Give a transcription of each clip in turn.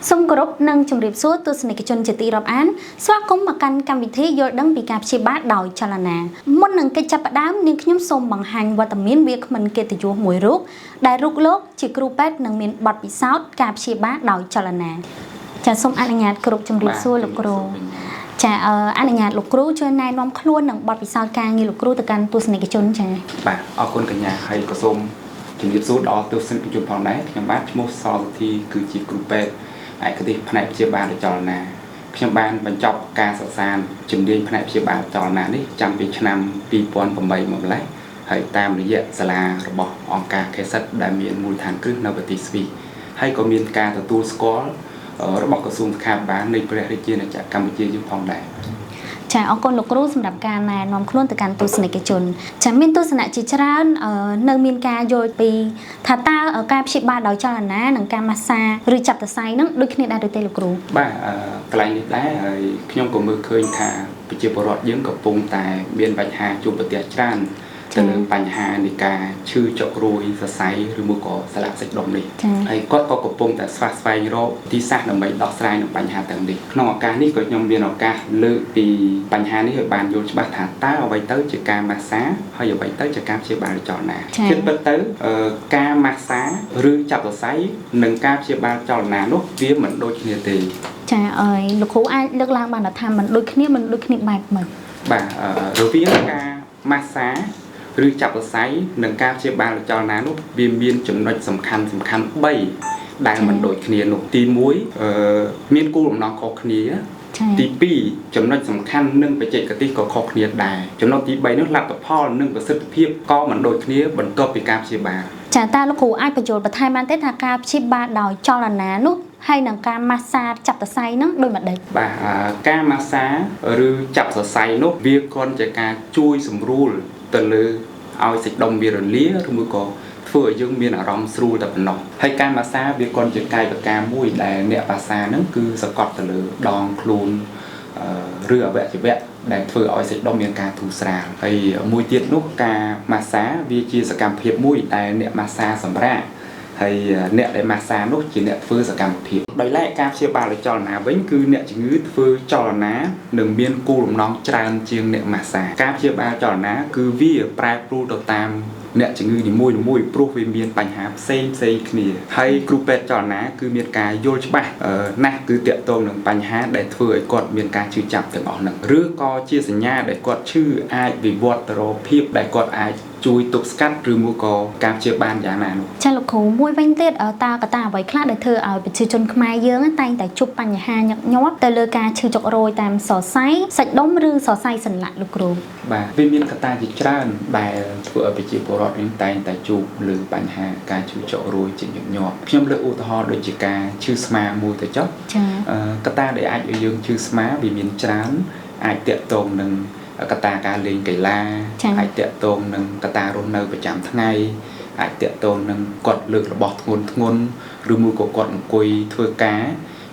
សូមគោរពនិងជម្រាបសួរទស្សនិកជនជាទីរាប់អានស្វាគមន៍មកកាន់កម្មវិធីយល់ដឹងពីការព្យាបាលដោយចលនាមុននឹងកិច្ចចាប់ផ្ដើមនាងខ្ញុំសូមបង្ហាញវត្តមានវាគ្មិនកិត្តិយសមួយរូបដែលរូបលោកជាគ្រូពេទ្យនិងមានបទពិសោធន៍ការព្យាបាលដោយចលនាចាសសូមអនុញ្ញាតគ្រប់ជម្រាបសួរលោកគ្រូចាអនុញ្ញាតលោកគ្រូជួយណែនាំខ្លួននិងបទពិសោធន៍ការងារលោកគ្រូទៅកាន់ទស្សនិកជនចា៎ បាទអរគុណកញ្ញាហើយក៏សូមជម្រាបសួរដល់ទស្សនិកជនផងដែរខ្ញុំបាទឈ្មោះសសុធីគឺជាគ្រូពេទ្យឯកទេសផ្នែកព្យាបាលចលនាខ្ញុំបានបញ្ចប់ការសិក្សាជំនាញផ្នែកព្យាបាលចលនានេះចាំពីឆ្នាំ2008មកម្ល៉េះហើយតាមរយៈសាលារបស់អង្គការខេសិតដែលមានមូលដ្ឋានគ្រឹះនៅប្រទេសស្វីសហើយក៏មានការទទួលស្គាល់របស់ក្រសួងសុខាភិបាលនៃព្រះរាជាណាចក្រកម្ពុជាយើងផងដែរ ចាអរគុណលោកគ្រូសម្រាប់ការណែនាំខ្លួនទៅកាន់ទស្សនិកជនចាមានទស្សនៈជាច្រើននៅមានការយល់ពីថាតើការព្យាបាលដោយចលនានិងការម៉ាស្សាឬចាប់សរសៃហ្នឹងដូចគ្នាដែរឬទេលោកគ្រូ បាទកន្លែងនេះដែរហើយខ្ញុំក៏មើលឃើញថាប្រជាពលរដ្ឋយើងកំពុងតែមានបញ្ហាជួបប្រទះច្រើនទៅលើបញ្ហានៃការឈឺចុករោយសរសៃឬមួយក៏សន្លាក់សាច់ដុំនេះហើយគាត់ក៏កំពុងតែស្វះស្វែងរកទីសាស្ត្រដើម្បីដោះស្រាយនឹងបញ្ហាទាំងនេះក្នុងឱកាសនេះក៏ខ្ញុំមានឱកាសលើកពីបញ្ហានេះឲ្យបានយល់ច្បាស់ថាតើអ្វីទៅជាការម៉ាស្សាហើយអ្វីទៅជាការព្យាបាលចលនាជាពិតទៅការម៉ាស្សាឬចាប់សរសៃនិងការព្យាបាលចលនានោះវាមិនដូចគ្នាទេ ចាអើយលោកគ្រូអាចលើកឡើងបានថាមិនដូចគ្នាមិនដូចគ្នាបែបម៉េច បាទរវាងការម៉ាស្សាឬចាប់សរសៃនិងការព្យាបាលចលនានោះវាមានចំណុចសំខាន់សំខាន់3ដែលមិនដូចគ្នានោះទី1មានគោលបំណងខុសគ្នាទី2ចំណុចសំខាន់និងបច្ចេកទេសក៏ខុសគ្នាដែរចំណុចទី3នោះលទ្ធផលនិងប្រសិទ្ធភាពក៏មិនដូចគ្នាបន្ទាប់ពីការព្យាបាល ចាតើលោកគ្រូអាចបញ្យល់បន្ថែមបានទេថាការព្យាបាលដោយចលនានោះហើយនឹងការម៉ាស្សាចាប់សរសៃហ្នឹងដូចម្ដេច បាទការម៉ាស្សាឬចាប់សរសៃនោះវាគ្រាន់ជាការជួយសម្រួលទៅលើឲ្យសាច់ដុំវារលាឬមួយក៏ធ្វើឲ្យយើងមានអារម្មណ៍ស្រួលតែប៉ុណ្ណោះហើយការម៉ាស្សាវាគ្រាន់ជាកាយវិការមួយដែលអ្នកម៉ាស្សាហ្នឹងគឺសកត់ទៅលើដងខ្លួនឬអវយវៈដែលធ្វើឲ្យសាច់ដុំមានការធូរស្រាលហើយមួយទៀតនោះការម៉ាស្សាវាជាសកម្មភាពមួយដែលអ្នកម៉ាស្សាសម្រាកហើយអ្នកដែលម៉ាស្សានោះជាអ្នកធ្វើសកម្មភាពដោយឡែកការព្យាបាលដោយចលនាវិញគឺអ្នកជំងឺធ្វើចលនានឹងមានគោលបំណងច្រើនជាងអ្នកម៉ាស្សាការព្យាបាលចលនាគឺវាប្រែប្រួលទៅតាមអ្នកជំងឺនីមួយៗព្រោះវាមានបញ្ហាផ្សេងផ្សេងគ្នាហើយគ្រូពេទ្យចលនាគឺមានការយល់ច្បាស់ណាស់គឺតាក់ទងនឹងបញ្ហាដែលធ្វើឲ្យគាត់មានការឈឺចាប់ទាំងអស់ហ្នឹងឬក៏ជាសញ្ញាដែលគាត់ឈឺអាចវិវត្តទៅរកភាពដែលគាត់អាចជួយទប់ស្កាត់ឬមួយក៏ការព្យាបាលយ៉ាងណានោះ ចាលោកគ្រូមួយវិញទៀតតើកត្តាអ្វីខ្លះដែលធ្វើឲ្យប្រជាជនខ្មែរយើងតែងតែជួបបញ្ហាញឹកញាប់ទៅលើការឈឺចុករោយតាមសរសៃសាច់ដុំឬសរសៃសន្លាក់លោកគ្រូ បាទវាមានកត្តាជាច្រើនដែលធ្វើឲ្យប្រជាពលរដ្ឋយើងតែងតែជួបលើបញ្ហាការឈឺចុករោយជាញឹកញាប់ខ្ញុំលើកឧទាហរណ៍ដូចជាការឈឺស្មាមួយទៅចុះ ចា កត្តាដែលអាចឲ្យយើងឈឺស្មាវាមានច្រើនអាចតាក់ទងនឹងកត្តាការលេងកីឡាអាចតាក់ទងនឹងកត្តារស់នៅប្រចាំថ្ងៃអាចតាក់ទងនឹងគាត់លើករបស់ធ្ងន់ធ្ងន់ឬមួយក៏គាត់អង្គុយធ្វើការ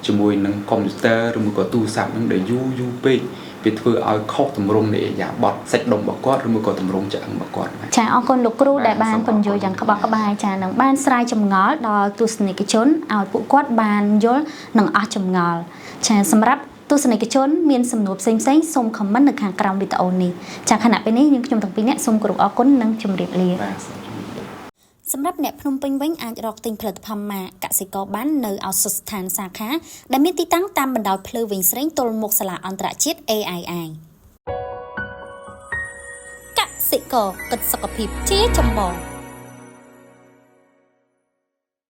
ជាមួយនឹងកុំព្យូទ័រឬមួយក៏ទូរស័ព្ទនឹងដែលយូរយូរពេកវាធ្វើឲ្យខុសទម្រង់នៃឥរិយាបថសាច់ដុំរបស់គាត់ឬមួយក៏ទម្រង់ឆ្អឹងរបស់គាត់បាទ ចាអរគុណលោកគ្រូដែលបានពន្យល់យ៉ាងក្បោះក្បាយចានឹងបានស្រាយចម្ងល់ដល់ទស្សនិកជនឲ្យពួកគាត់បានយល់និងអស់ចម្ងល់ចាសម្រាប់ទស្សនិកជនមានសំណួរផ្សេងៗសូម comment នៅខាងក្រោមវីដេអូនេះចាខណៈពេលនេះយើងខ្ញុំទាំងពីរនាក់សូមគោរពអរគុណនិងជម្រាបលា បាទសូមជម្រាបលា សម្រាប់អ្នកភ្នំពេញវិញអាចរកទិញផលិតផលម៉ាកកសិករបាននៅឱសថស្ថានសាខាដែលមានទីតាំងតាមបណ្ដោយផ្លូវវិញស្រេងទល់មុខសាលាអន្តរជាតិ AII កសិករគិតសុខភាពជាចម្បង។